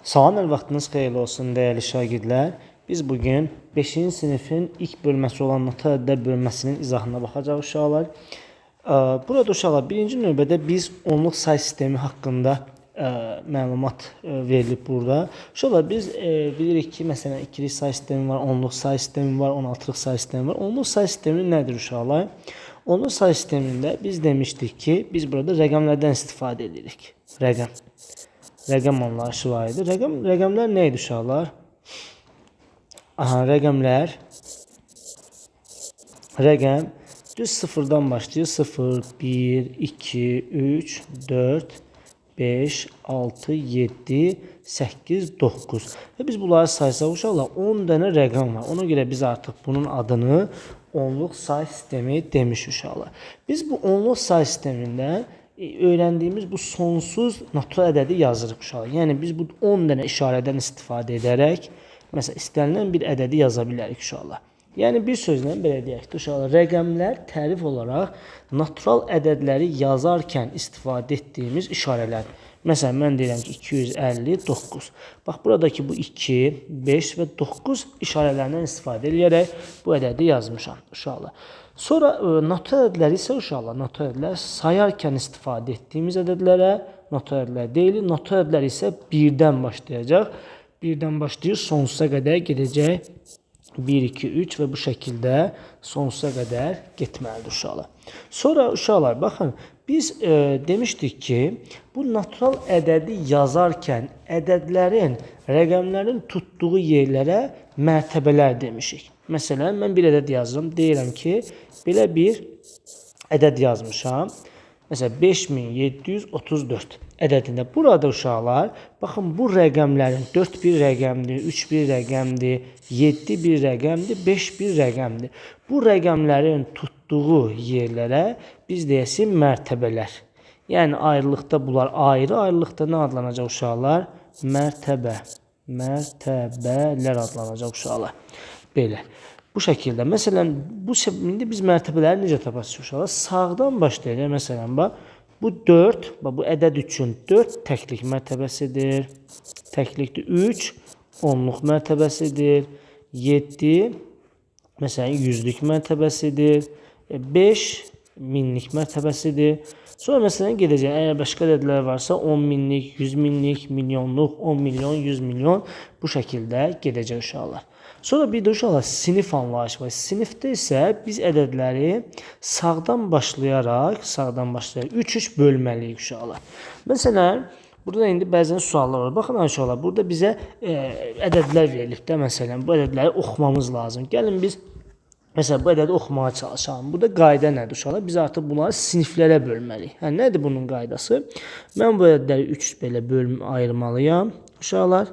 Salam, hər vaxtınız xeyirli olsun, dəyərli şagirdlər. Biz bugün 5-ci sinifin ilk bölməsi olan nota ədədlər bölməsinin izahına baxacağıq uşaqlar. Burada uşaqlar, birinci növbədə biz onluq say sistemi haqqında məlumat verilib burada. Uşaqlar, biz bilirik ki, məsələn, ikilik say sistemi var, onluq say sistemi var, 16-lıq say sistemi var. Onluq say sistemi nədir uşaqlar? Onluq say sistemində biz demişdik ki, biz burada rəqəmlərdən istifadə edirik. Rəqəm. Rəqəm anlayışı var idi. Rəqəmlər nə idi uşaqlar? Aha, rəqəmlər. Rəqəm düz sıfırdan başlayır. 0, 1, 2, 3, 4, 5, 6, 7, 8, 9. Və biz bunları saysaq uşaqlar 10 dənə rəqəm var. Ona görə biz artıq bunun adını onluq say sistemi demiş uşaqlar. Biz bu onluq say sistemində öyrəndiyimiz bu sonsuz natural ədədi yazırıq uşaqlar. Yəni biz bu 10 dənə işarədən istifadə edərək məsələn istənilən bir ədədi yaza bilərik uşaqlar. Yəni bir sözlə belə deyək də uşaqlar, rəqəmlər tərif olaraq natural ədədləri yazarkən istifadə etdiyimiz işarələr. Məsələn mən deyirəm ki 259. Bax buradakı bu 2, 5 və 9 işarələrindən istifadə edərək bu ədədi yazmışam uşaqlar. Sonra natural ədədlər isə uşaqlar, natural ədədlər sayarkən istifadə etdiyimiz ədədlərə natural ədədlər deyilir. Natural ədədlər isə 1-dən başlayacaq. 1-dən başlayır, sonsuza qədər gedəcək. 1, 2, 3 və bu şəkildə sonsuza qədər getməlidir uşaqlar. Sonra uşaqlar, baxın, biz demişdik ki, bu natural ədədi yazarkən ədədlərin, rəqəmlərin tutduğu yerlərə mərtəbələr demişik. Məsələn, mən bir ədəd yazıram. Deyirəm ki, belə bir ədəd yazmışam. Məsələn, 5734 ədədində. Burada uşaqlar, baxın, bu rəqəmlərin 4 bir rəqəmdir, 3 bir rəqəmdir, 7 bir rəqəmdir, 5 bir rəqəmdir. Bu rəqəmlərin tutduğu yerlərə biz deyəsi mərtəbələr. Yəni, ayrılıqda bunlar ayrı, ayrılıqda nə adlanacaq uşaqlar? Mərtəbə. Mərtəbələr adlanacaq uşaqlar. Belə. Bu şəkildə. Məsələn, indi biz mərtəbələri necə tapacağıq uşaqlar? Sağdan başlayacaq. Məsələn, bax, bu 4, bax, bu ədəd üçün 4 təklik mərtəbəsidir. Təklikdir. 3 onluq mərtəbəsidir. 7 məsələn, yüzlük mərtəbəsidir. 5 minlik mərtəbəsidir. Sonra məsələn gedəcək. Əgər başqa ədədlər varsa 10 minlik, 100 minlik, milyonluq, 10 milyon, 100 milyon bu şəkildə gedəcək uşaqlar. Sonra bir də uşaqlar sinif anlayışı var. Sinifdə isə biz ədədləri sağdan başlayaraq 3-3 bölməliyik uşaqlar. Məsələn, burada indi bəzən suallar var. Baxın uşaqlar, burada bizə ədədlər verilib də, məsələn, bu ədədləri oxumamız lazım. Gəlin biz məsələn, bu ədədi oxumağa çalışalım. Burada qayda nədir uşaqlar? Biz artıq bunları siniflərə bölməliyik. Hə, nədir bunun qaydası? Mən bu ədədləri 3 belə ayırmalıyam uşaqlar.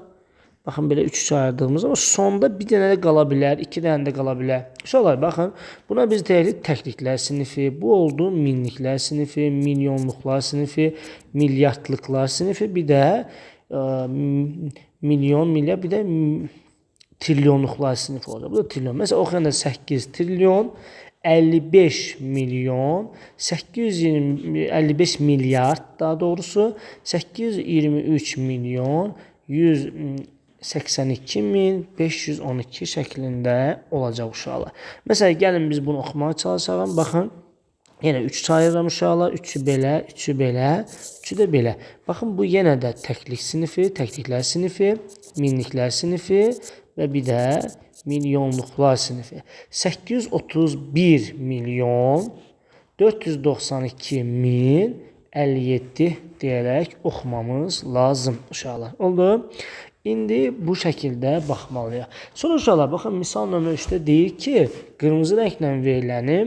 Baxın, belə 3-3 ayırdığımız zaman sonda bir dənə də qala bilər, 2 dənə də qala bilər. Uşaqlar, baxın, buna biz deyirik təkliklər sinifi, bu oldu minliklər sinifi, milyonluqlar sinifi, milyardlıqlar sinifi, bir də milyon, milyard, bir də trilyonluqlar sinifi olacaq. Bu da trilyon. Məsələn, oxuyanda 8 trilyon, 55 milyon, 855 milyard daha doğrusu, 823 milyon, 182 min 512 şəklində olacaq uşaqlar. Məsələn, gəlin biz bunu oxumağa çalışalım. Baxın, yenə 3 ayırıram uşaqlar. 3-ü belə, 3-ü belə, 3-ü də belə. Baxın, bu yenə də təklik sinifi, təkliklər sinifi, minliklər sinifi və bir də milyonluqlar sinifi. 831 milyon 492 min 57 deyərək oxumamız lazım uşaqlar. Oldu? İndi bu şəkildə baxmalıyıq. Sonra uşaqlar, baxın, misal nömrə 3-də deyir ki, qırmızı rənglə veriləni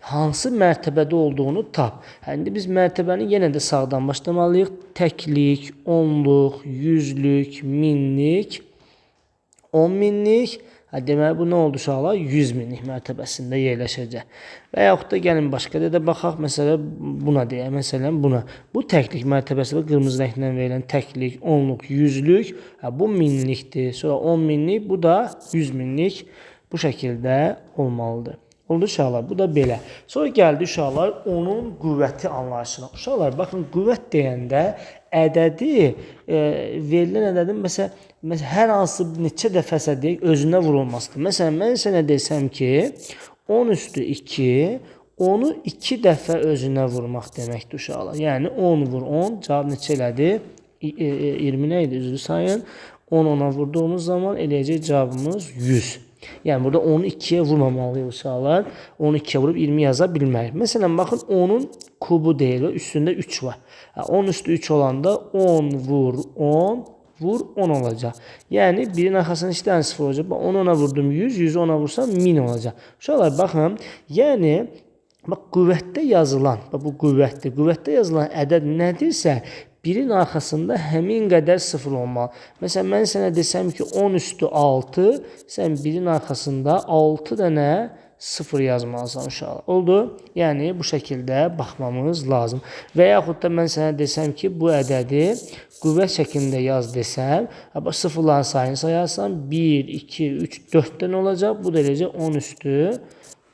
hansı mərtəbədə olduğunu tap. Hə, indi biz mərtəbəni yenə də sağdan başlamalıyıq. Təklik, onluq, yüzlük, minlik, 10 minlik. Hə, deməli, bu nə oldu uşaqlar? 100 minlik mərtəbəsində yerləşəcək. Və yaxud da gəlin başqa də baxaq, məsələn, buna deyək, məsələn, buna. Bu təklik mərtəbəsi və qırmızı rənglə verilən təklik, onluq, yüzlük, hə, bu minlikdir. Sonra 10 minlik, bu da 100 minlik bu şəkildə olmalıdır. Oldu uşaqlar, bu da belə. Sonra gəldi uşaqlar onun qüvvəti anlayışına. Uşaqlar, baxın, qüvvət deyəndə ədədi, verilən ədədin məsələn, hər hansı neçə dəfəsə deyək, özünə vurulmasıdır. Məsələn, mən sənə desəm ki, 10 üstü 2, onu 2 dəfə özünə vurmaq deməkdir uşaqlar. Yəni, 10 vur 10, cavab neçə elədi? 20 nə idi? Üzrü sayın. 10 10-a vurduğumuz zaman eləyəcək cavabımız 100. Yəni, burada 10-u 2-yə vurmamalıyıq uşaqlar. 10-u 2-yə vurub 20 yaza bilmərik. Məsələn, baxın, 10-un kubu deyil, üstündə 3 var. 10 üstü 3 olanda 10 vur 10 vur 10 olacaq. Yəni, birin arxasında 2 dənə 0 olacaq. Bax, 10-u 10-a vurdum 100, 100-ü 10-a vursam 1000 olacaq. Uşaqlar, baxın, yəni, bax, qüvvətdə yazılan, bax, bu qüvvətdir. Qüvvətdə yazılan ədəd nədirsə, birin arxasında həmin qədər 0 olmalı. Məsələn, mən sənə desəm ki, 10 üstü 6, sən birin arxasında 6 dənə 0 yazmalısan uşaqlar. Oldu? Yəni, bu şəkildə baxmamız lazım. Və yaxud da mən sənə desəm ki, bu ədədi qüvvət şəklində yaz desəm, bax, sıfırların sayını sayarsan, 1, 2, 3, 4 dənə olacaq. Bu da eləcə 10 üstü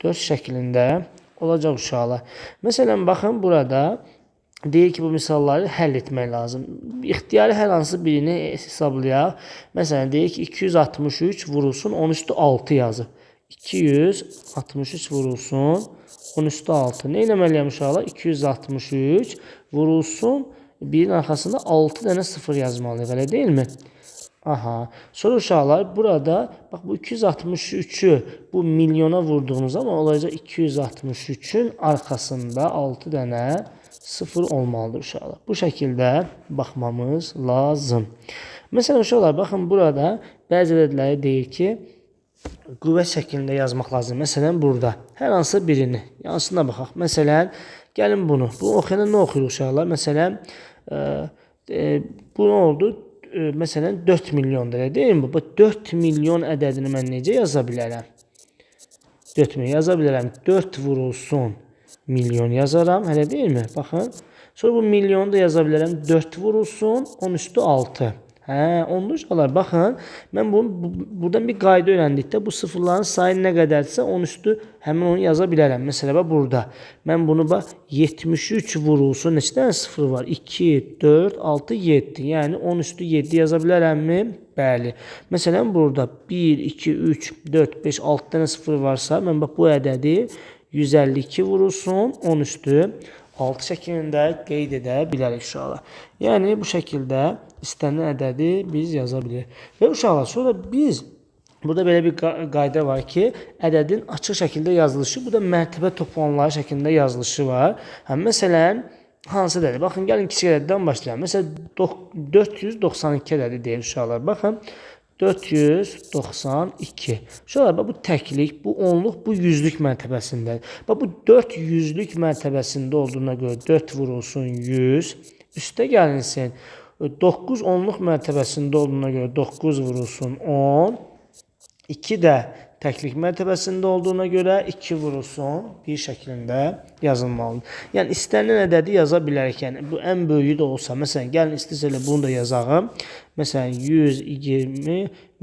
4 şəklində olacaq uşaqlar. Məsələn, baxın, burada deyir ki, bu misalları həll etmək lazım. İxtiyari hər hansı birini hesablayaq. Məsələn, deyir ki, 263 vurulsun 10 üstü 6 yazıb. 263 vurulsun 10 üstü 6. Nə eləməliyəm uşaqlar? 263 vurulsun, birin arxasında 6 dənə 0 yazmalıyıq, elə deyilmi? Aha. Sonra uşaqlar, burada bax, bu 263-ü bu milyona vurduğumuz zaman olacaq 263-ün arxasında 6 dənə 0 olmalıdır uşaqlar. Bu şəkildə baxmamız lazım. Məsələn, uşaqlar, baxın, burada bəzi ədədləri deyir ki, qüvvət şəklində yazmaq lazım. Məsələn, burada hər hansı birini, hansına baxaq. Məsələn, gəlin bunu. Bu oxuyanda nə oxuyuruq uşaqlar? Məsələn, bu nə oldu? Məsələn, 4 milyondur, elə deyilmi? Bu 4 milyon ədədini mən necə yaza bilərəm? 4 milyon yaza bilərəm. 4 vurulsun milyon yazaram, hələ deyilmi? Baxın. Sonra bu milyonu da yaza bilərəm. 4 vurulsun 10 üstü 6. Hə, onda uşaqlar, baxın, mən buradan bir qayda öyrəndikdə bu sıfırların sayı nə qədərdirsə 10 üstü həmin onu yaza bilərəm. Məsələ, bax, burada. Mən bunu bax 73 vurulsun. Neçə dənə sıfır var? 2, 4, 6, 7. Yəni 10 üstü 7 yaza bilərəmmi? Bəli. Məsələn, burada 1, 2, 3, 4, 5, 6 dənə sıfır varsa, mən bax bu ədədi 152 vurulsun 10 üstü 6 şəklində qeyd edə bilərik uşaqlar. Yəni, bu şəkildə istənilən ədədi biz yaza bilirik. Və uşaqlar, sonra biz burada belə bir qayda var ki, ədədin açıq şəkildə yazılışı, bu da mərtəbə toplanları şəklində yazılışı var. Hə, məsələn, hansı ədədi? Baxın, gəlin kiçik ədəddən başlayalım. Məsələn, 492 ədədi deyir uşaqlar. Baxın, 492. Uşaqlar, bax, bu təklik, bu onluq, bu yüzlük mərtəbəsindədir. Bax, bu 4 yüzlük mərtəbəsində olduğuna görə 4 vurulsun 100. Üstə gəlinsin. 9 onluq mərtəbəsində olduğuna görə 9 vurulsun 10. 2 də təklik mərtəbəsində olduğuna görə 2 vurulsun 1 şəklində yazılmalıdır. Yəni, istənilən ədədi yaza bilərik. Yəni, bu ən böyüyü də olsa, məsələn, gəlin istəyirsə elə bunu da yazağım. Məsələn,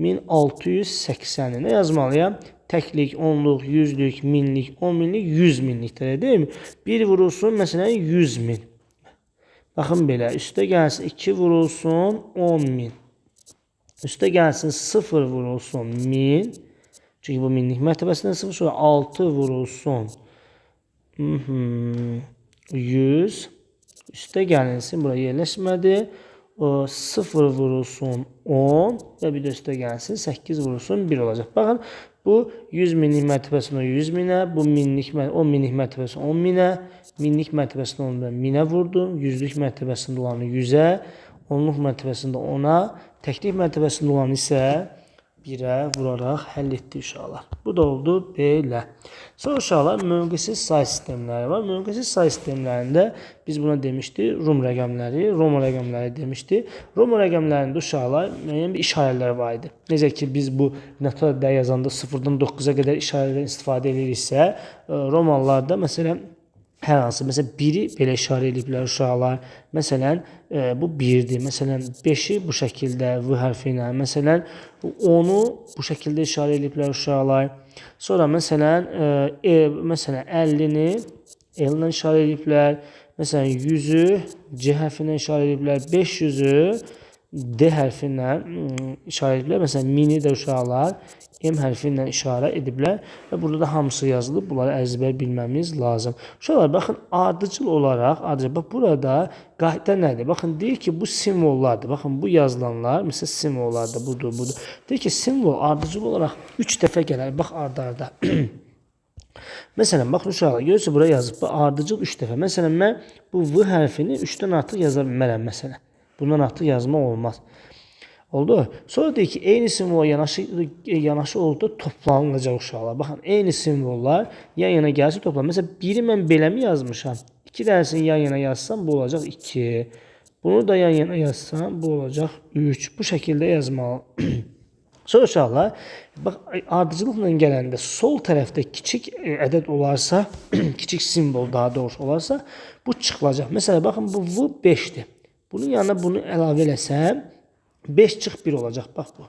120.680-i nə yazmalıyam? Təklik, onluq, yüzlük, minlik, 10 minlik, 100 minlikdir, deyil mi? 1 vurulsun, məsələn, 100 min. Baxın belə, üstə gəlsin 2 vurulsun 10 min. Üstə gəlsin 0 vurulsun 1000. Çünki bu minlik mərtəbəsindən 0, sonra 6 vurulsun 100. Üstə gəlinsin, bura yerləşmədi. O 0 vurulsun 10 və bir də üstə gəlsin 8 vurulsun 1 olacaq. Baxın, bu 100 minlik mərtəbəsində 100 minə, bu minlik, 10 minlik mərtəbəsi 10 minə, minlik mərtəbəsində onu mən 1000-ə vurdum, yüzlük mərtəbəsində olanı 100-ə, onluq mərtəbəsində 10-a, təklik mərtəbəsində olanı isə 1-ə vuraraq həll etdik uşaqlar. Bu da oldu belə. Sonra uşaqlar, mövqesiz say sistemləri var. Mövqesiz say sistemlərində biz buna demişdik Rum rəqəmləri, Roma rəqəmləri demişdik. Roma rəqəmlərində uşaqlar müəyyən bir işarələr var idi. Necə ki biz bu notariada yazanda 0-dan 9-a qədər işarələrdən istifadə ediriksə, Romalılarda məsələn hər hansı, məsələn, 1-i belə işarə ediblər uşaqlar. Məsələn, bu 1-dir. Məsələn, 5-i bu şəkildə V hərfi ilə. Məsələn, 10-u bu şəkildə işarə ediblər uşaqlar. Sonra, məsələn, məsələn 50-ni L ilə işarə ediblər. Məsələn, 100-ü C hərfi ilə işarə ediblər, 500-ü D hərfi ilə işarə ediblər. Məsələn, 1000-i də uşaqlar M hərfi ilə işarə ediblər və burada da hamısı yazılıb. Bunları əzbər bilməmiz lazım. Uşaqlar, baxın, ardıcıl olaraq, ardıcıl, bax, burada qayda nədir? Baxın, deyir ki, bu simvollardır. Baxın, bu yazılanlar, məsələn, simvollardır, budur, budur. Deyir ki, simvol ardıcıl olaraq 3 dəfə gələr. Bax, ardı-arda. Məsələn, baxın, uşaqlar, görürsünüz, bura yazıb, bu ardıcıl 3 dəfə. Məsələn, mən bu V hərfini 3-dən artıq yaza bilmərəm, məsələn. Bundan artıq yazmaq olmaz. Oldu. Sonra deyir ki, eyni simvol yanaşı olduqda toplanılacaq uşaqlar. Baxın, eyni simvollar yan yana gəlsə toplanır. Məsələn, biri mən beləmi yazmışam? 2 dənəsini yan yana yazsam, bu olacaq 2. Bunu da yan yana yazsam, bu olacaq 3. Bu şəkildə yazmalı. Sonra uşaqlar, bax, ardıcılıqla gələndə sol tərəfdə kiçik ədəd olarsa, kiçik simvol daha doğrusu olarsa, bu çıxılacaq. Məsələn, baxın, bu V5-dir. Bunun yanına bunu əlavə eləsəm, 5 çıx 1 olacaq. Bax bu.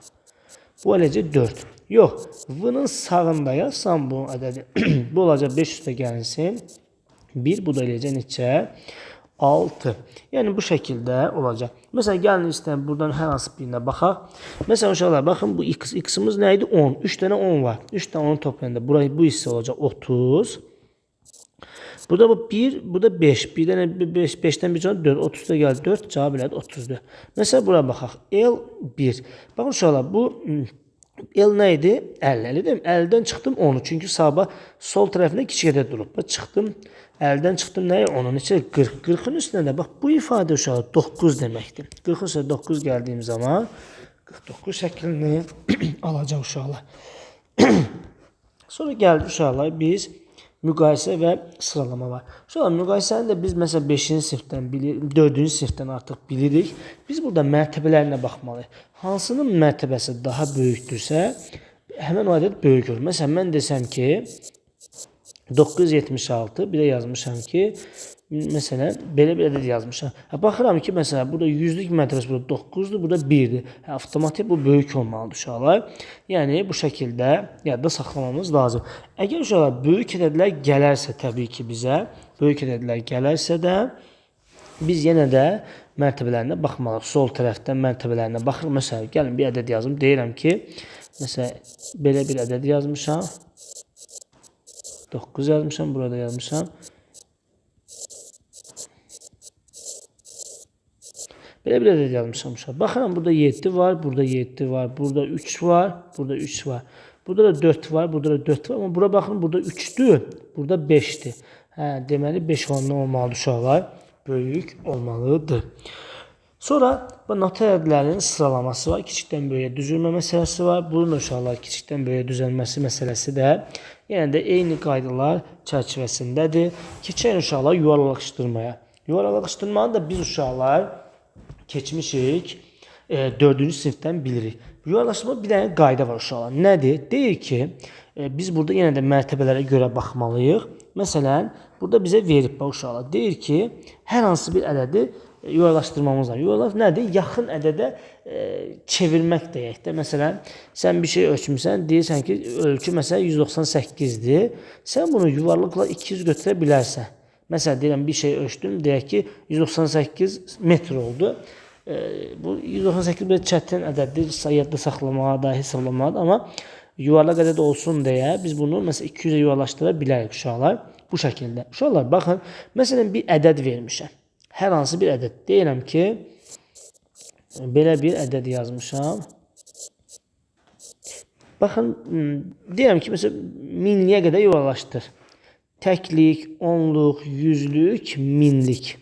Bu eləcək 4. Yox, V-nın sağında yazsam bu ədədi. Bu olacaq 5 üstə gəlinsin. 1, bu da eləcək neçə? 6. Yəni bu şəkildə olacaq. Məsələn, gəlin istəyən buradan hər hansı birinə baxaq. Məsələn, uşaqlar, baxın, bu x, x-imiz nə idi? 10. 3 dənə 10 var. 3 dənə 10 toplayanda bu hissə olacaq 30. Burada bu 1, burada 5. Bir dənə 5, 5-dən bir cavab 4. 30 da gəldi 4, cavab elədi 34. Məsələn, bura baxaq. L1. Baxın uşaqlar, bu L nə idi? 50. Elə deyim, 50-dən çıxdım 10-u. Çünki sabah sol tərəfində kiçik ədəd durub. Bax, çıxdım, 50-dən çıxdım nəyə? 10-u. Neçə? 40. 40-ın üstünə də bax, bu ifadə uşaqlar 9 deməkdir. 40-ın üstünə 9 gəldiyim zaman 49 şəklini alacaq uşaqlar. Sonra gəldi uşaqlar, biz müqayisə və sıralama var. Sonra müqayisəni də biz məsələn 5-ci sinifdən bilirik, 4-cü sinifdən artıq bilirik. Biz burada mərtəbələrinə baxmalıyıq. Hansının mərtəbəsi daha böyükdürsə, həmən o ədəd böyük olur. Məsələn, mən desəm ki, 976, bir də yazmışam ki, məsələn, belə bir ədəd yazmışam. Hə, baxıram ki, məsələn, burada yüzlük mərtəbəsi burada 9-dur, burada 1-dir. Hə, avtomatik bu böyük olmalıdır uşaqlar. Yəni, bu şəkildə yadda saxlamamız lazım. Əgər uşaqlar böyük ədədlər gələrsə, təbii ki, bizə, böyük ədədlər gələrsə də, biz yenə də mərtəbələrinə baxmalıyıq. Sol tərəfdən mərtəbələrinə baxırıq. Məsələn, gəlin bir ədəd yazım. Deyirəm ki, məsələn, belə bir ədəd yazmışam. 9 yazmışam, burada yazmışam. Belə bir ədəd yazmışam uşaq. Baxıram, burada 7 var, burada 7 var, burada 3 var, burada 3 var. Burada da 4 var, burada da 4 var. Amma bura baxın, burada 3-dür, burada 5-dir. Hə, deməli 5 ondan olmalıdır uşaqlar, böyük olmalıdır. Sonra bu nota ədədlərinin sıralaması var. Kiçikdən böyüyə düzülmə məsələsi var. Bunun uşaqlar kiçikdən böyüyə düzəlməsi məsələsi də yenə də eyni qaydalar çərçivəsindədir. Keçək uşaqlar yuvarlaqlaşdırmaya. Yuvarlaqlaşdırmanı da biz uşaqlar keçmişik, 4-cü sinifdən bilirik. Yuvarlaqlaşdırma bir dənə qayda var uşaqlar. Nədir? Deyir ki, biz burada yenə də mərtəbələrə görə baxmalıyıq. Məsələn, burada bizə verib bax uşaqlar. Deyir ki, hər hansı bir ədədi yuvarlaqlaşdırmamız lazım. Yuvarlaq nədir? Yaxın ədədə çevirmək deyək də. Məsələn, sən bir şey ölçmüsən, deyirsən ki, ölçü məsələn 198-dir. Sən bunu yuvarlaqla 200 götürə bilərsən. Məsələn, deyirəm, bir şey ölçdüm, deyək ki, 198 metr oldu. Bu 198 bir çətin ədəddir, yadda saxlamağa da, hesablamağa da, amma yuvarlaq ədəd olsun deyə biz bunu məsələn 200-ə yuvarlaşdıra bilərik uşaqlar. Bu şəkildə. Uşaqlar, baxın, məsələn, bir ədəd vermişəm. Hər hansı bir ədəd. Deyirəm ki, belə bir ədəd yazmışam. Baxın, deyirəm ki, məsələn, minliyə qədər yuvarlaşdır. Təklik, onluq, yüzlük, minlik.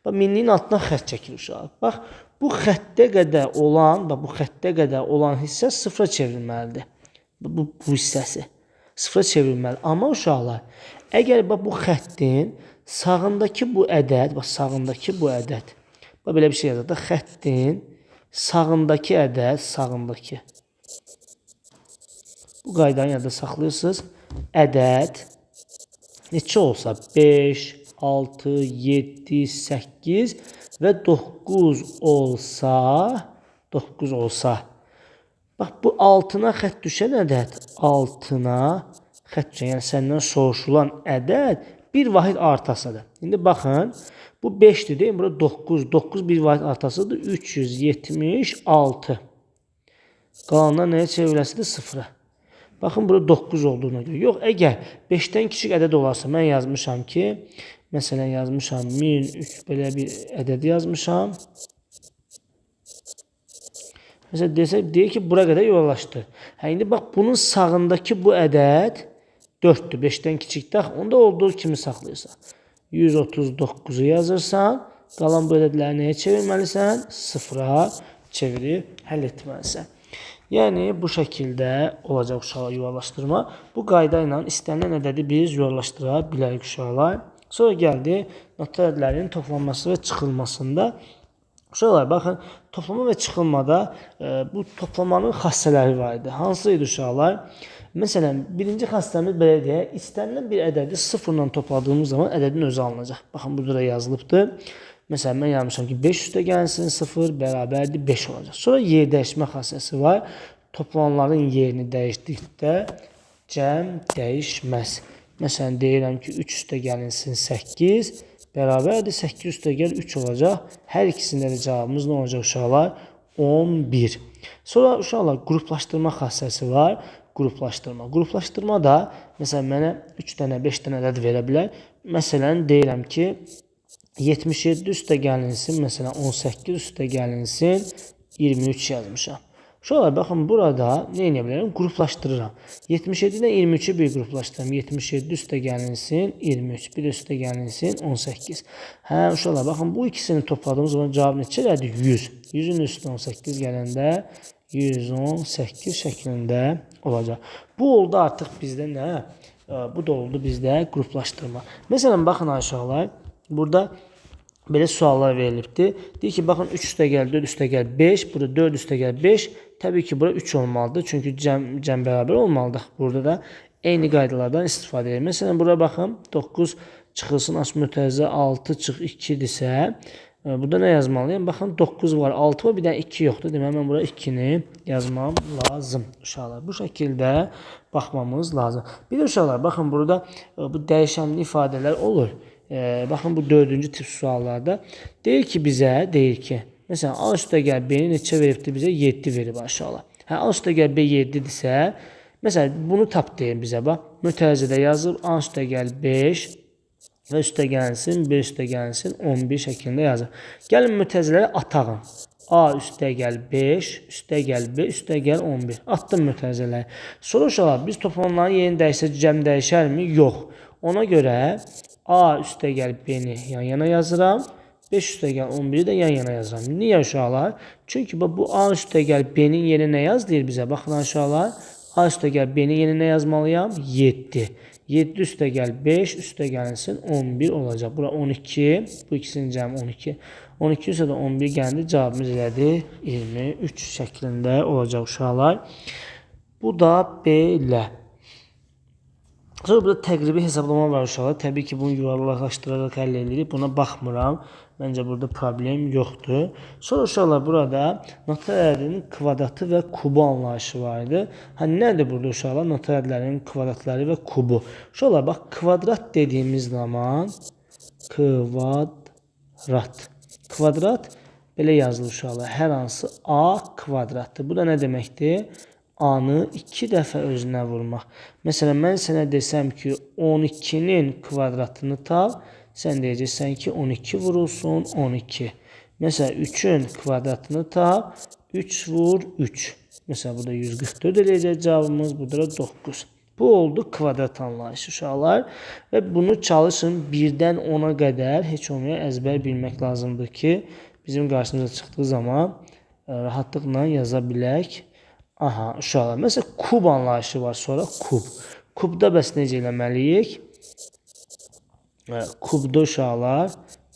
Bax, minliyin altına xətt çəkilir uşaqlar. Bax, bu xəttə qədər olan, bax, bu xəttə qədər olan hissə sıfıra çevrilməlidir. Bu hissəsi sıfıra çevrilməlidir. Amma uşaqlar, əgər bax, bu xəttin sağındakı bu ədəd, bax, sağındakı bu ədəd, bax, belə bir şey yazır da, xəttin sağındakı ədəd, sağındakı. Bu qaydanı yadda saxlayırsınız. Ədəd neçə olsa 5, 6, 7, 8 və 9 olsa, 9 olsa. Bax, bu altına xətt düşən ədəd, altına xətt düşən, yəni səndən soruşulan ədəd bir vahid artasıdır. İndi baxın, bu 5-dir, deyil mi? Burada 9, 9 bir vahid artasıdır. 376. Qalanlar nəyə çevriləsidir? 0-a. Baxın, burada 9 olduğuna görə. Yox, əgər 5-dən kiçik ədəd olarsa, mən yazmışam ki, məsələn, yazmışam 1003, belə bir ədədi yazmışam. Məsələn, desək, deyir ki, bura qədər yuvarlaşdır. Hə, indi bax, bunun sağındakı bu ədəd 4-dür, 5-dən kiçikdir. Onda olduğu kimi saxlayırsan. 139-u yazırsan, qalan bu ədədləri nəyə çevirməlisən? 0-a çevirib həll etməlisən. Yəni, bu şəkildə olacaq uşaqlar yuvarlaşdırma. Bu qayda ilə istənilən ədədi biz yuvarlaşdıra bilərik uşaqlar. Sonra gəldi notlar ədədlərinin toplanması və çıxılmasında. Uşaqlar, baxın, toplama və çıxılmada bu toplamanın xassələri var idi. Hansı idi uşaqlar? Məsələn, birinci xassəmiz belə deyək, istənilən bir ədədi sıfırla topladığımız zaman ədədin özü alınacaq. Baxın, burada da yazılıbdır. Məsələn, mən yazmışam ki, 5 üstə gəlsin, 0 bərabərdir, 5 olacaq. Sonra yer dəyişmə xassəsi var. Toplananların yerini dəyişdikdə cəm dəyişməz. Məsələn, deyirəm ki, 3 üstə gəlinsin 8, bərabərdir, 8 üstə gəl 3 olacaq. Hər ikisində də cavabımız nə olacaq uşaqlar? 11. Sonra uşaqlar, qruplaşdırma xassəsi var. Qruplaşdırma. Qruplaşdırma da, məsələn, mənə 3 dənə, 5 dənə ədəd verə bilər. Məsələn, deyirəm ki, 77 üstə gəlinsin, məsələn, 18 üstə gəlinsin, 23 yazmışam. Uşaqlar, baxın, burada nə edə bilərəm? Qruplaşdırıram. 77 ilə 23-ü bir qruplaşdırıram. 77 üstə gəlinsin, 23, bir üstə gəlinsin, 18. Hə, uşaqlar, baxın, bu ikisini topladığımız zaman cavab neçə elədi? 100. 100-ün üstünə 18 gələndə 118 şəklində olacaq. Bu oldu artıq bizdə nə? Bu da oldu bizdə qruplaşdırma. Məsələn, baxın, uşaqlar, burada belə suallar verilibdir. Deyir ki, baxın, 3 üstə gəl, 4 üstə gəl, 5. Burada 4 üstə gəl, 5. Təbii ki, bura 3 olmalıdır. Çünki cəm bərabər olmalıdır. Burada da eyni qaydalardan istifadə edir. Məsələn, bura baxın, 9 çıxılsın, aç mütərzə, 6 çıx 2-dirsə, burada nə yazmalıyam? Baxın, 9 var, 6 var, bir dənə 2 yoxdur. Deməli, mən bura 2-ni yazmam lazım uşaqlar. Bu şəkildə baxmamız lazım. Bir də uşaqlar, baxın, burada bu dəyişənli ifadələr olur. Baxın, bu dördüncü tip suallarda deyir ki, bizə, deyir ki, məsələn, A üstə gəl B-ni neçə veribdir bizə? 7 verib aşağılar. Hə, A üstə gəl B 7-dirsə, məsələn, bunu tap deyir bizə, bax, mütərzədə yazıb, A üstə gəl 5 və üstə gəlsin, B üstə gəlsin, 11 şəklində yazır. Gəlin mütərzələri atağın. A üstə gəl 5, üstə gəl B, üstə gəl 11. Atdım mütərzələri. Sonra uşaqlar, biz toplananların yerini dəyişsə, cəm dəyişərmi? Yox. Ona görə A üstə gəl B-ni yan yana yazıram. 5 üstə gəl 11-i də yan yana yazıram. Niyə uşaqlar? Çünki bu A üstə gəl B-nin yerinə nə yaz deyir bizə? Baxın uşaqlar. A üstə gəl B-nin yerinə nə yazmalıyam? 7. 7 üstə gəl 5 üstə gəlinsin 11 olacaq. Bura 12. Bu ikisinin cəmi 12. 12 üstə də 11 gəldi. Cavabımız elədi 23 şəklində olacaq uşaqlar. Bu da belə. Sonra burada təqribi hesablama var uşaqlar. Təbii ki, bunu yuvarlaqlaşdıraraq həll edirik. Buna baxmıram. Məncə burada problem yoxdur. Sonra uşaqlar, burada notlar ədədinin kvadratı və kubu anlayışı var idi. Hə, nədir burada uşaqlar? Notlar ədədlərinin kvadratları və kubu. Uşaqlar, bax, kvadrat dediyimiz zaman kvadrat. Kvadrat belə yazılır uşaqlar. Hər hansı A kvadratdır. Bu da nə deməkdir? A-nı 2 dəfə özünə vurmaq. Məsələn, mən sənə desəm ki, 12-nin kvadratını tap, sən deyəcəksən ki, 12 vurulsun 12. Məsələn, 3-ün kvadratını tap, 3 vur 3. Məsələn, burada 144 eləyəcək cavabımız, burada da 9. Bu oldu kvadrat anlayışı uşaqlar. Və bunu çalışın 1-dən 10-a qədər heç olmaya əzbər bilmək lazımdır ki, bizim qarşımıza çıxdığı zaman rahatlıqla yaza bilək. Aha, uşaqlar. Məsələn, kub anlayışı var sonra, kub. Kubda bəs necə eləməliyik? Kubda uşaqlar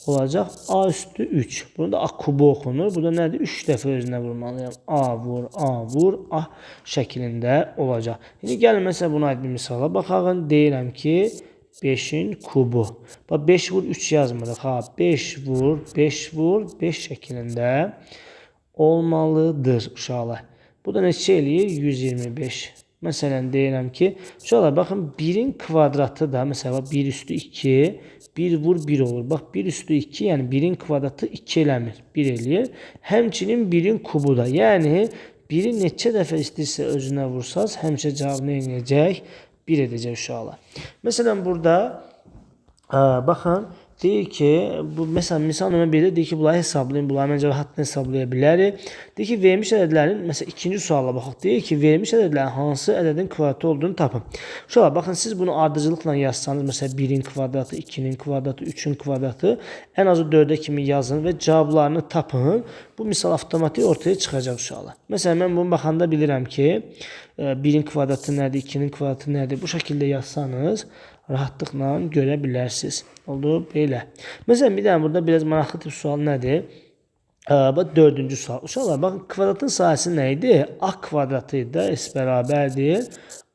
olacaq A üstü 3. Bunu da A kubu oxunur. Burada nədir? 3 dəfə özünə vurmalıyam. A vur, A vur, A şəklində olacaq. İndi gəlin məsələn buna aid bir misala baxaq. Deyirəm ki, 5-in kubu. Bax, 5 vur 3 yazmırıq. Ha, 5 vur, 5 vur, 5 şəklində olmalıdır uşaqlar. Bu da neçə eləyir? 125. Məsələn, deyirəm ki, uşaqlar, baxın, 1-in kvadratı da, məsələn, 1 üstü 2, 1 vur 1 olur. Bax, 1 üstü 2, yəni 1-in kvadratı 2 eləmir, 1 eləyir. Həmçinin 1-in kubu da, yəni 1-i neçə dəfə istəyirsə özünə vursaz, həmişə cavab nə eləyəcək? 1 edəcək uşaqlar. Məsələn, burada, baxın, deyir ki, bu, məsələn, misal nömrə 1-də deyir ki, bunları hesablayın, bunları məncə rahatla hesablaya bilərik. Deyir ki, verilmiş ədədlərin, məsələn, ikinci suala baxaq. Deyir ki, verilmiş ədədlərin hansı ədədin kvadratı olduğunu tapın. Uşaqlar, baxın, siz bunu ardıcılıqla yazsanız, məsələn, 1-in kvadratı, 2-nin kvadratı, 3-ün kvadratı, ən azı 4-ə kimi yazın və cavablarını tapın. Bu misal avtomatik ortaya çıxacaq uşaqlar. Məsələn, mən bunu baxanda bilirəm ki, 1-in kvadratı nədir, 2-nin kvadratı nədir? Bu şəkildə yazsanız, rahatlıqla görə bilərsiniz. Oldu, belə. Məsələn, bir dənə burada biraz maraqlı tip sual nədir? Bax, dördüncü sual. Uşaqlar, baxın, kvadratın sahəsi nə idi? A kvadratı idi da, S bərabərdir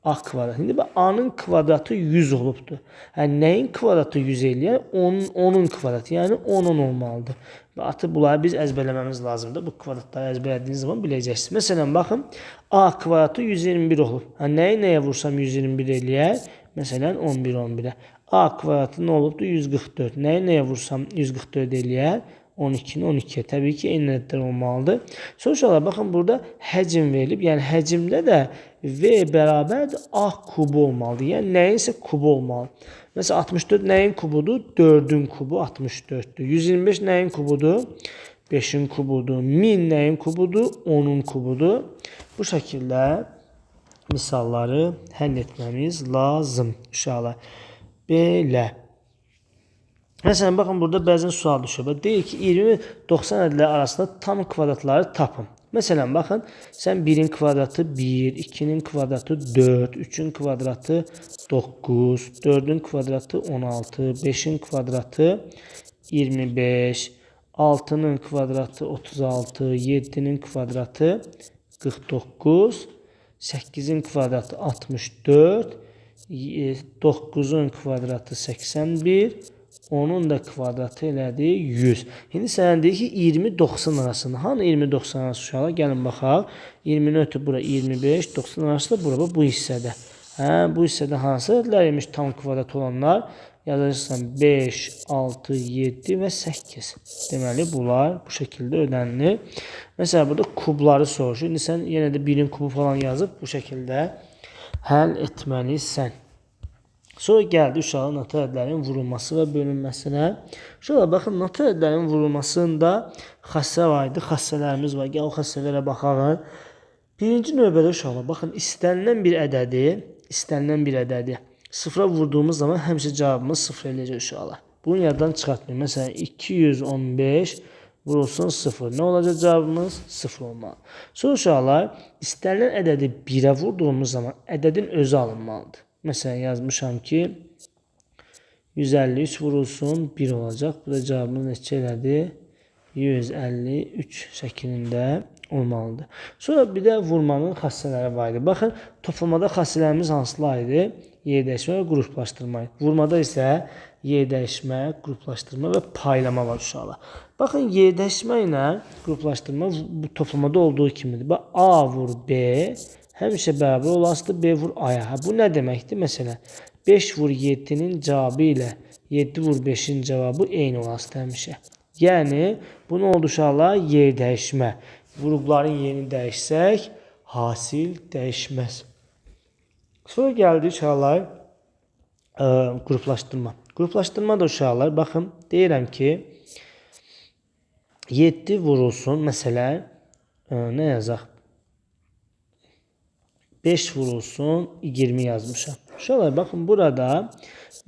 A kvadratı. İndi bax, A-nın kvadratı 100 olubdur. Yəni, nəyin kvadratı 100 eləyər? Onun kvadratı, yəni 10 olmalıdır. Və artıq bunları biz əzbərləməmiz lazımdır. Bu kvadratları əzbərlədiyiniz zaman biləcəksiniz. Məsələn, baxın, A kvadratı 121 olub. Yəni, nəyi nəyə vursam 121 eləyər? Məsələn, 11, 11-ə. A kvadratı nə olubdur? 144. Nəyi nəyə vursam 144 eləyər? 12-ni 12-yə. Təbii ki, eyni ədədlər olmalıdır. Sonra uşaqlar, baxın, burada həcm verilib. Yəni, həcmdə də V bərabərdir A kubu olmalıdır. Yəni, nəyinsə kubu olmalıdır. Məsələn, 64 nəyin kubudur? 4-ün kubu 64-dür. 125 nəyin kubudur? 5-in kubudur. 1000 nəyin kubudur? 10-un kubudur. Bu şəkildə misalları həll etməmiz lazım uşaqlar. Belə. Məsələn, baxın, burada bəzən sual düşür. Bax, deyir ki, 20 90 ədədləri arasında tam kvadratları tapın. Məsələn, baxın, sən 1-in kvadratı 1, 2-nin kvadratı 4, 3-ün kvadratı 9, 4-ün kvadratı 16, 5-in kvadratı 25, 6-nın kvadratı 36, 7-nin kvadratı 49, 8-in kvadratı 64, 9-un kvadratı 81, onun da kvadratı elədi 100. İndi sənə deyir ki, 20-90 arasında. Hanı 20-90 arası uşaqlar? Gəlin baxaq. 20-ni ötüb bura 25, 90 arası da bura, bu hissədə. Hə, bu hissədə hansı ədədlər imiş tam kvadrat olanlar? Yazacaqsan 5, 6, 7 və 8. Deməli, bunlar bu şəkildə ödənilir. Məsələn, burada kubları soruşur. İndi sən yenə də 1-in kubu falan yazıb bu şəkildə həll etməlisən. Sonra gəldi uşağın natural ədədlərin vurulması və bölünməsinə. Uşaqlar, baxın, natural ədədlərin vurulmasında xassə var idi, xassələrimiz var. Gəl o xassələrə baxaq. Birinci növbədə uşaqlar, baxın, istənilən bir ədədi sıfıra vurduğumuz zaman həmişə cavabımız sıfır eləyəcək uşaqlar. Bunu yaddan çıxartmayın. Məsələn, 215 vurulsun 0. Nə olacaq cavabımız? 0 olmalı. Sonra uşaqlar, istənilən ədədi 1-ə vurduğumuz zaman ədədin özü alınmalıdır. Məsələn, yazmışam ki, 153 vurulsun 1 olacaq. Bu da cavabımız neçə elədi? 153 şəklində olmalıdır. Sonra bir də vurmanın xassələri var idi. Baxın, toplamada xassələrimiz hansılar idi? Yer dəyişmə və qruplaşdırma. Vurmada isə yer dəyişmə, qruplaşdırma və paylama var uşaqlar. Baxın, yer dəyişmə ilə qruplaşdırma bu toplamada olduğu kimidir. Bax, A vur B həmişə bərabər olasıdır B vur A-ya. Hə, bu nə deməkdir? Məsələn, 5 vur 7-nin cavabı ilə 7 vur 5-in cavabı eyni olasıdır həmişə. Yəni, bu nə oldu uşaqlar? Yer dəyişmə. Vuruqların yerini dəyişsək, hasil dəyişməz. Sonra gəldi uşaqlar, qruplaşdırma. Qruplaşdırma da uşaqlar, baxın, deyirəm ki, 7 vurulsun, məsələn, nə yazaq? 5 vurulsun, 20 yazmışam. Uşaqlar, baxın, burada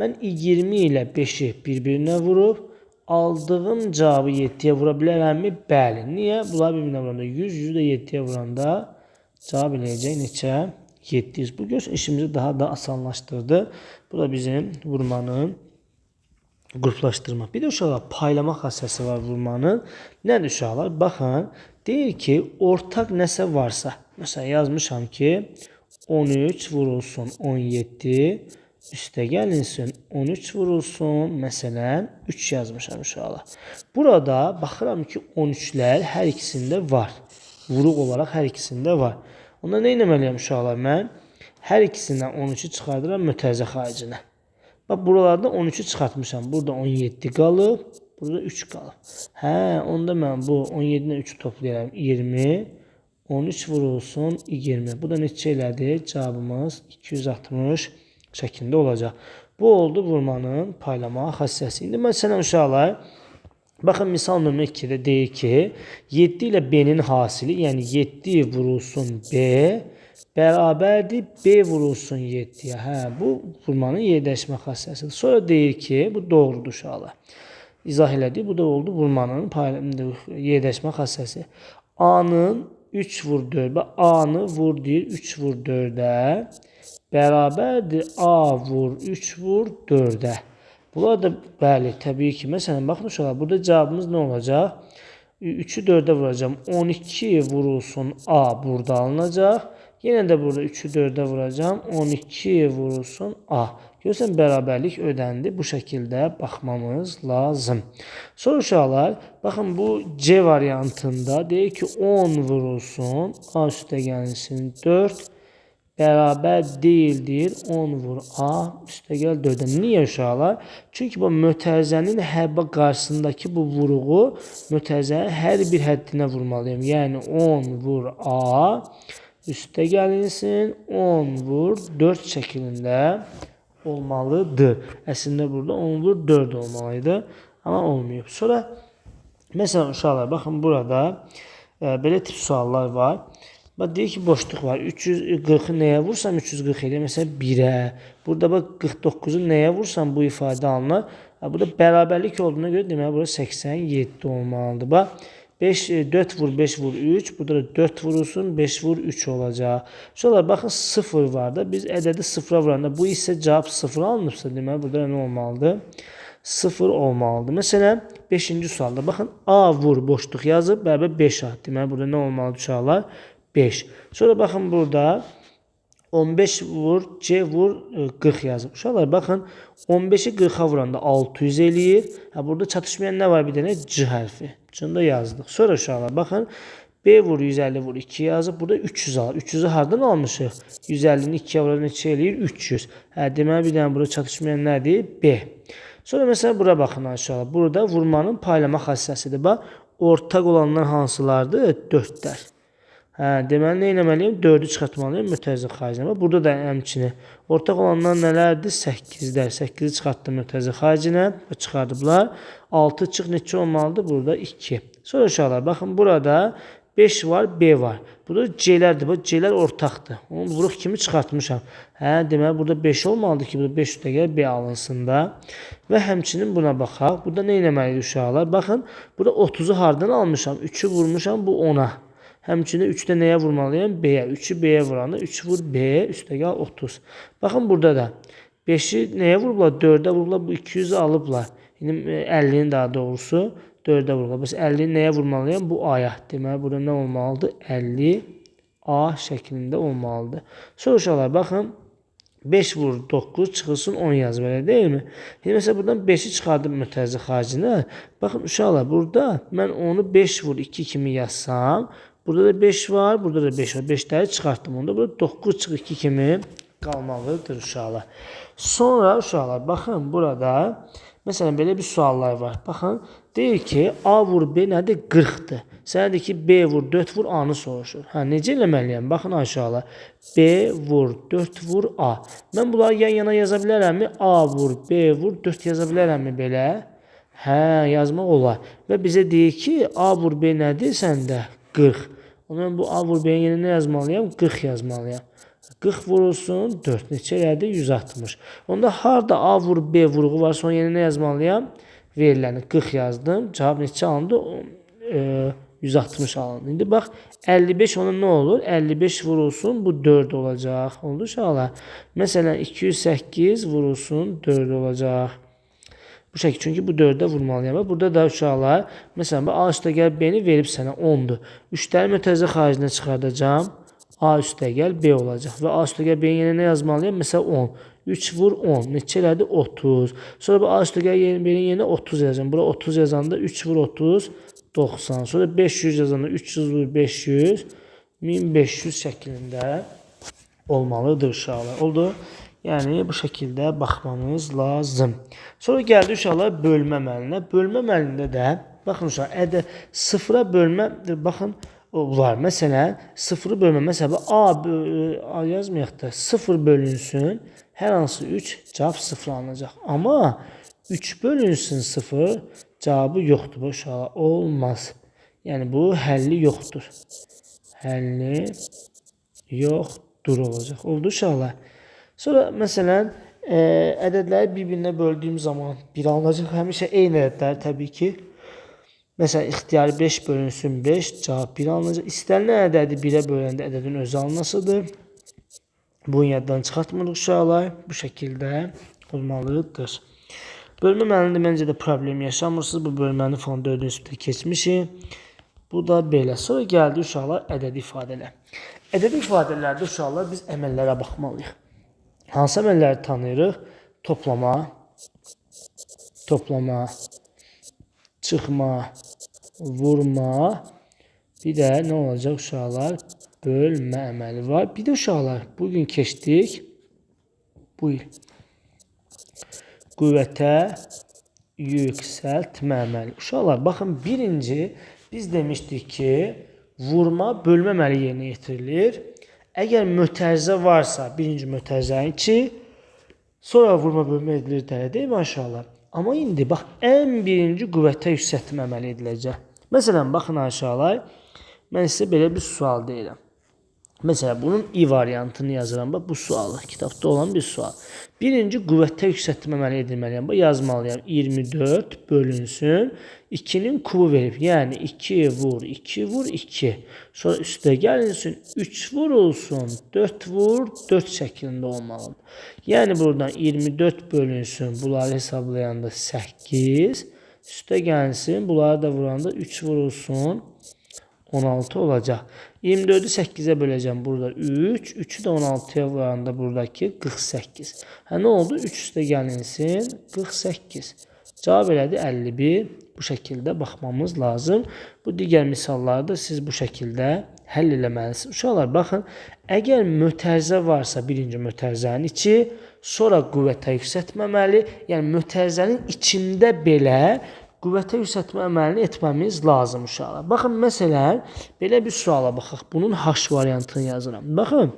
mən 20 ilə 5-i bir-birinə vurub, aldığım cavabı 7-yə vura bilərəmmi? Bəli. Niyə? Bunlar bir-birinə vuranda 100, 100-ü də 7-yə vuranda cavab eləyəcək neçə? 700. Bu görsün işimizi daha da asanlaşdırdı. Bu da bizim vurmanın qruplaşdırma. Bir də uşaqlar, paylama xassəsi var vurmanın. Nədir uşaqlar? Baxın, deyir ki, ortaq nəsə varsa, məsələn, yazmışam ki, 13 vurulsun 17, üstə gəlinsin 13 vurulsun, məsələn, 3 yazmışam uşaqlar. Burada baxıram ki, 13-lər hər ikisində var. Vuruq olaraq hər ikisində var. Onda nə etməliyəm uşaqlar mən? Hər ikisindən 13-ü çıxardıram mötərizə xaricinə. Bax, buralarda 13-ü çıxartmışam. Burada 17 qalıb, burada 3 qalıb. Hə, onda mən bu 17 ilə 3-ü toplayaram. 20, 13 vurulsun 20. Bu da neçə elədi? Cavabımız 260 şəklində olacaq. Bu oldu vurmanın paylama xassəsi. İndi məsələn uşaqlar, baxın misal nömrə 2-də deyir ki, 7 ilə B-nin hasili, yəni 7 vurulsun B bərabərdir B vurulsun 7-yə. Hə, bu vurmanın yerdəşmə xassəsidir. Sonra deyir ki, bu doğrudur uşaqlar. İzah elədik, bu da oldu vurmanın yerdəşmə xassəsi. A-nın 3 vur 4, A-nı vur deyir 3 vur 4-ə bərabərdir A vur 3 vur 4-ə. Bunlar da bəli, təbii ki, məsələn, baxın uşaqlar, burada cavabımız nə olacaq? 3-ü 4-ə vuracağam. 12 vurulsun A burada alınacaq. Yenə də burada 3-ü 4-ə vuracağam. 12 vurulsun A. Görürsən, bərabərlik ödəndi. Bu şəkildə baxmamız lazım. Sonra uşaqlar, baxın bu C variantında deyir ki, 10 vurulsun A üstə gəlinsin 4 bərabər deyildir 10 vur A üstəgəl 4-ə. Niyə uşaqlar? Çünki bu mötərizənin hər qarşısındakı bu vuruğu mötərizənin hər bir həddinə vurmalıyam. Yəni 10 vur A üstə gəlinsin 10 vur 4 şəklində olmalıdır. Əslində burada 10 vur 4 olmalıydı, amma olmayıb. Sonra məsələn uşaqlar, baxın burada belə tip suallar var. Bax, deyir ki, boşluq var. 340-ı nəyə vursam 340 eləyir. Məsələn, 1-ə. Burada bax, 49-u nəyə vursam bu ifadə alınır. Burada bərabərlik olduğuna görə deməli, burada 87 olmalıdır. Bax, 5, 4 vur 5 vur 3. Burada da 4 vurulsun, 5 vur 3 olacaq. Sonra baxın, 0 var da. Biz ədədi 0-a vuranda bu hissə cavab 0 alınıbsa, deməli, burada nə olmalıdır? 0 olmalıdır. Məsələn, 5-ci sualda baxın, A vur boşluq yazıb, bərabər 5A. Deməli, burada nə olmalıdır uşaqlar? 5. Sonra baxın burada 15 vur, C vur 40 yazıb. Uşaqlar baxın 15-i 40-a vuranda 600 eləyir. Ha, burada çatışmayan nə var bir dənə? C hərfi. C-ni də yazdıq. Sonra uşaqlar baxın B vur 150 vur 2 yazıb. Burada 300 alır. 300-ü hardan almışıq? 150-ni 2-yə vuranda neçə eləyir? 300. Hə, deməli bir dənə burada çatışmayan nədir? B. Sonra məsələn bura baxın uşaqlar. Burada vurmanın paylama xassəsidir. Bax, ortaq olanlar hansılardır? 4-lər. Hə, deməli, nə eləməliyəm? 4-ü çıxartmalıyam mötərizə xaricinə. Burada da həmçinin ortaq olanlar nələrdir? 8-lər. 8-i çıxartdım mötərizə xaricinə. Çıxardıblar. 6 çıx neçə olmalıdır? Burada 2. Sonra uşaqlar, baxın burada 5 var, B var. Burada C-lərdir. Bax, C-lər ortaqdır. Onu vuruq kimi çıxartmışam. Hə, deməli, burada 5 olmalıdır ki, burada 5 üstəgəl B alınsın da. Və həmçinin buna baxaq. Burada nə eləməliyik uşaqlar? Baxın, burada 30-u hardan almışam? 3-ü vurmuşam bu 10-a. Həmçinin 3-də nəyə vurmalıyam? B-yə. 3-ü B-yə vuranda 3 vur B, üstəgəl 30. Baxın burada da 5-i nəyə vurublar? 4-ə vurublar. Bu 200-ü alıblar. İndi 50-ni daha doğrusu 4-ə vurublar. Bəs 50-ni nəyə vurmalıyam? Bu A-ya. Deməli, burada nə olmalıdır? 50 A şəklində olmalıdır. Sonra uşaqlar, baxın 5 vur 9 çıxılsın 10 yazıb, elə deyilmi? İndi məsələn buradan 5-i çıxardım mötərizə xaricinə. Baxın uşaqlar, burada mən onu 5 vur 2 kimi yazsam, burada da 5 var, burada da 5 var. 5-ləri çıxartdım. Onda burada 9 çıx 2 kimi qalmalıdır uşaqlar. Sonra uşaqlar, baxın burada məsələn belə bir suallar var. Baxın, deyir ki, A vur B nədir? 40-dır. Sənə deyir ki, B vur 4 vur A-nı soruşur. Hə, necə eləməliyəm? Baxın uşaqlar. B vur 4 vur A. Mən bunları yan yana yaza bilərəmmi? A vur B vur 4 yaza bilərəmmi belə? Hə, yazmaq olar. Və bizə deyir ki, A vur B nədir səndə? 40. Ona mən bu A vur B-nin yerinə nə yazmalıyam? 40 yazmalıyam. 40 vurulsun 4. Neçə elədi? 160. Onda harda A vur B vuruğu varsa onun yerinə nə yazmalıyam? Veriləni 40 yazdım. Cavab neçə alındı? 160 alındı. İndi bax 55 onun nə olur? 55 vurulsun bu 4 olacaq. Oldu uşaqlar. Məsələn 208 vurulsun 4 olacaq. Bu şəkil, çünki bu 4-ə vurmalıyam. Və burada da uşaqlar, məsələn, A üstəgəl B-ni verib sənə 10-dur. 3-ləri mötərizə xaricinə çıxardacağam. A üstəgəl B olacaq. Və A üstəgəl B-nin yerinə nə yazmalıyam? Məsələn, 10. 3 vur 10. Neçə elədi? 30. Sonra bu A üstəgəl B-nin yerinə 30 yazacağam. Bura 30 yazanda 3 vur 30, 90. Sonra 500 yazanda 300 vur 500, 1500 şəklində olmalıdır uşaqlar. Oldu? Yəni bu şəkildə baxmamız lazım. Sonra gəldi uşaqlar bölmə əməlinə. Bölmə əməlində də baxın uşaqlar, sıfıra bölmə, baxın var. Məsələn, sıfırı bölmə, məsələn, A yazmayaq da, 0 bölünsün, hər hansı 3 cavab 0 alınacaq. Amma 3 bölünsün 0 cavabı yoxdur. Bu uşaqlar olmaz. Yəni bu həlli yoxdur. Həlli yoxdur olacaq. Oldu uşaqlar. Sonra məsələn, ədədləri bir-birinə böldüyüm zaman 1 alınacaq. Həmişə eyni ədədlər təbii ki. Məsələn, ixtiyari 5 bölünsün 5, cavab 1 alınacaq. İstənilən ədədi 1-ə böləndə ədədin özü alınmasıdır. Bunu yaddan çıxartmırıq uşaqlar. Bu şəkildə olmalıdır. Bölmə əməlində məncə də problem yaşamırsınız. Bu bölməni fon 4-cü sinifdə keçmişik. Bu da belə. Sonra gəldi uşaqlar ədədi ifadələr. Ədədi ifadələrdə uşaqlar biz əməllərə baxmalıyıq. Hansı əməlləri tanıyırıq? Toplama, toplama, çıxma, vurma. Bir də nə olacaq uşaqlar? Bölmə əməli var. Bir də uşaqlar, bugün keçdik bu il. Qüvvətə yüksəltmə əməli. Uşaqlar, baxın, birinci biz demişdik ki, vurma, bölmə əməli yerinə yetirilir. Əgər mötərizə varsa, birinci mötərizənin içi, sonra vurma, bölmə edilir də, deyil mi uşaqlar? Amma indi bax, ən birinci qüvvətə yüksəltmə əməli ediləcək. Məsələn, baxın aşağılar, mən sizə belə bir sual deyirəm. Məsələn, bunun i variantını yazıram. Bax, bu sualı, kitabda olan bir sual. Birinci qüvvətə yüksəltmə əməli edilməliyəm. Bax, yazmalıyam. 24 bölünsün. 2-nin kubu verib. Yəni, 2 vur, 2 vur, 2. Sonra üstə gəlinsin. 3 vurulsun, 4 vur, 4 şəklində olmalıdır. Yəni, buradan 24 bölünsün. Bunları hesablayanda 8. Üstə gəlinsin. Bunları da vuranda 3 vurulsun. 16 olacaq. 24-ü 8-ə böləcəm burada 3. 3-ü də 16-ya vuranda buradakı 48. Hə, nə oldu? 3 üstə gəlinsin 48. Cavab elədi 51. Bu şəkildə baxmamız lazım. Bu digər misalları da siz bu şəkildə həll eləməlisiniz. Uşaqlar, baxın, əgər mötərizə varsa birinci mötərizənin içi, sonra qüvvətə yüksəltməməli, yəni mötərizənin içində belə qüvvətə yüksəltmə əməlini etməmiz lazım uşaqlar. Baxın, məsələn, belə bir suala baxaq. Bunun H variantını yazıram. Baxın,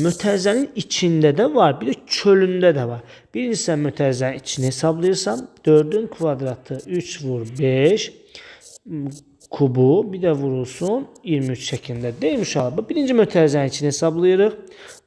mötərizənin içində də var, bir də çölündə də var. Birincisi, sən mötərizənin içini hesablayırsan. 4-ün kvadratı 3 vur 5 kubu, bir də vurulsun 23 şəklində. Deyil mi uşaqlar? Birinci mötərizənin içini hesablayırıq.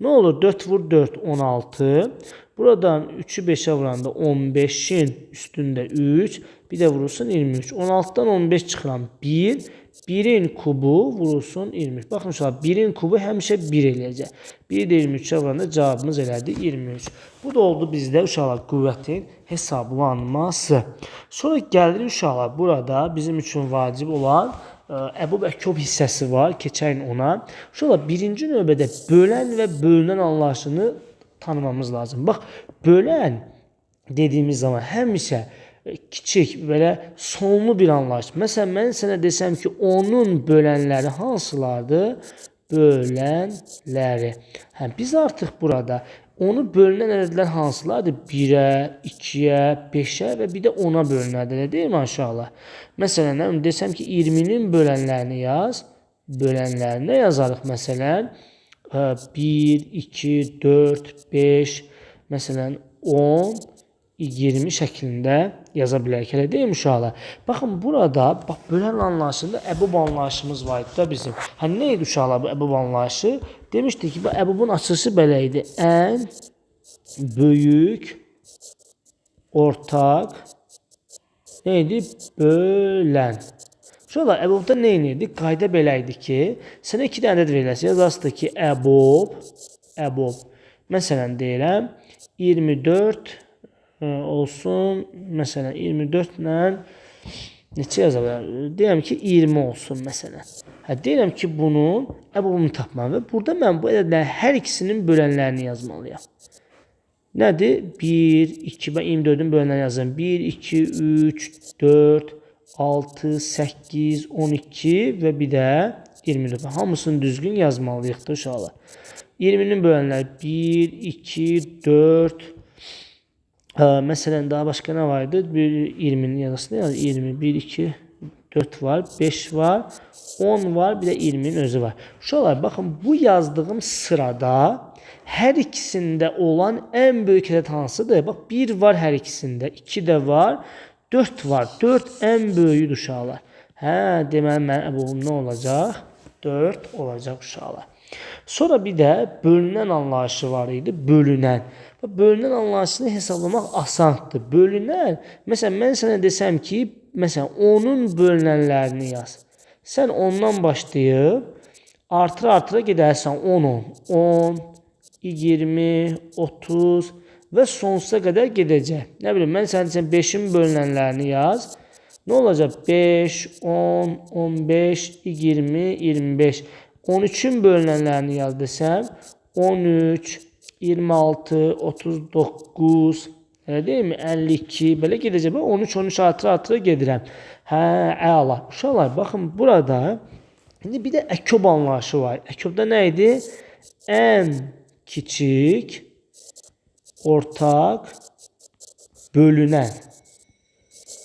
Nə olur? 4 vur 4, 16. Buradan 3-ü 5-ə vuranda 15-in üstündə 3, bir də vurulsun 23. 16-dan 15 çıxıram 1, 1-in kubu vurulsun 23. Baxın uşaqlar, 1-in kubu həmişə 1 eləyəcək. 1 də 23-ə vuranda cavabımız elədi 23. Bu da oldu bizdə uşaqlar qüvvətin hesablanması. Sonra gəlir uşaqlar, burada bizim üçün vacib olan Əbu və Köb hissəsi var. Keçəyin ona. Uşaqlar, birinci növbədə bölən və bölünən anlayışını tanımamız lazım. Bax, bölən dediyimiz zaman həmişə kiçik, belə sonlu bir anlayış. Məsələn, mən sənə desəm ki, onun bölənləri hansılardır? Bölənləri. Hə, biz artıq burada onu bölünən ədədlər hansılardır? 1-ə, 2-yə, 5-ə və bir də 10-a bölünənlər, deyil mi aşağılar? Məsələn, desəm ki, 20-nin bölənlərini yaz. Bölənlərini yazarıq məsələn. 1, 2, 4, 5, məsələn 10, 20 şəklində yaza bilərik. Elə deyil mi uşaqlar? Baxın, burada bax, bölən anlayışında əbub anlayışımız var idi da bizim. Hə, nə idi uşaqlar bu əbub anlayışı? Demişdik ki, bu əbubun açılışı belə idi. Ən böyük ortaq nə idi? Bölən. Uşaqlar, əbubda nə edirdik? Qayda belə idi ki, sənə 2 dənə ədəd verilərsə, yazarsın ki, əbub, əbub. Məsələn, deyirəm, 24 olsun, məsələn, 24 ilə neçə yaza bilərəm? Deyirəm ki, 20 olsun, məsələn. Hə, deyirəm ki, bunun əbubunu tapmalıyam və burada mən bu ədədlərin hər ikisinin bölənlərini yazmalıyam. Nədir? 1, 2, mən 24-ün bölənlərini yazıram. 1, 2, 3, 4, 6, 8, 12 və bir də 24. Hamısını düzgün yazmalıyıq da uşaqlar. 20-nin bölənləri 1, 2, 4. Məsələn, daha başqa nə var idi? 20-nin yazısını yaz. 20, 1, 2, 4 var, 5 var, 10 var, bir də 20-nin özü var. Uşaqlar, baxın, bu yazdığım sırada hər ikisində olan ən böyük ədəd hansıdır? Bax, 1 var hər ikisində, 2 də var, 4 var. 4 ən böyüyüdür uşaqlar. Hə, deməli, mənim əbobum nə olacaq? 4 olacaq uşaqlar. Sonra bir də bölünən anlayışı var idi. Bölünən. Bölünən anlayışını hesablamaq asandır. Bölünən, məsələn, mən sənə desəm ki, məsələn, 10-un bölünənlərini yaz. Sən 10-dan başlayıb artıra-artıra gedərsən 10, 10, 10, 20, 30 və sonsuza qədər gedəcək. Nə bilim, mən sənə desəm 5-in bölünənlərini yaz. Nə olacaq? 5, 10, 15, 20, 25. 13-ün bölünənlərini yaz desəm, 13, 26, 39, elə deyilmi? 52, belə gedəcək. Bax, 13, 13 artıra-artıra gedirəm. Hə, əla. Uşaqlar, baxın, burada indi bir də əkob anlayışı var. Əkobda nə idi? Ən kiçik ortaq bölünən.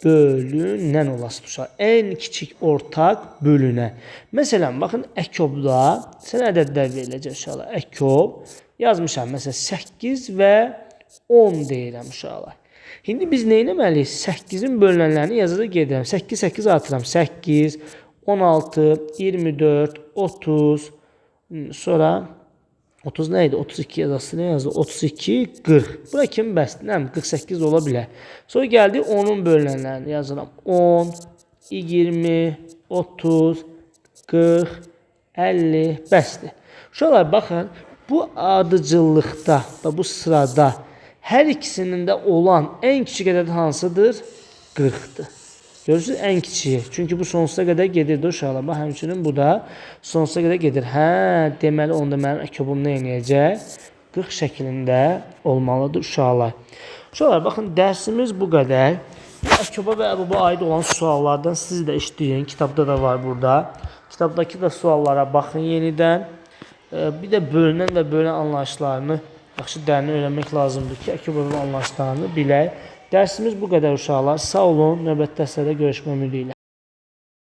Bölünən olası uşaq. Ən kiçik ortaq bölünən. Məsələn, baxın, əkobda sənə ədədlər veriləcək uşaqlar. Əkob yazmışam. Məsələn, 8 və 10 deyirəm uşaqlar. İndi biz nə etməliyik? 8-in bölünənlərini yazacaq gedirəm. 8, 8 artıram. 8, 16, 24, 30, sonra 30 nə idi? 32 yazası nə yazdı? 32, 40. Bura kim bəsdir? Nə bilim, 48 ola bilər. Sonra gəldi 10-un bölünənlərini yazıram. 10, 20, 30, 40, 50 bəsdir. Uşaqlar, baxın, bu ardıcıllıqda və bu sırada hər ikisinin də olan ən kiçik ədəd hansıdır? 40-dır. Görürsünüz, ən kiçiyi. Çünki bu sonsuza qədər gedirdi uşaqlar. Bax, həmçinin bu da sonsuza qədər gedir. Hə, deməli, onda mənim əkobum nə eləyəcək? 40 şəklində olmalıdır uşaqlar. Uşaqlar, baxın, dərsimiz bu qədər. Bu əkoba və əboba aid olan suallardan siz də işləyin. Kitabda da var burada. Kitabdakı da suallara baxın yenidən. Bir də bölünən və bölünən anlayışlarını yaxşı dərin öyrənmək lazımdır ki, əkoba və anlayışlarını bilək. Dərsimiz bu qədər uşaqlar. Sağ olun. Növbəti dərslərdə görüşmək ümidi ilə.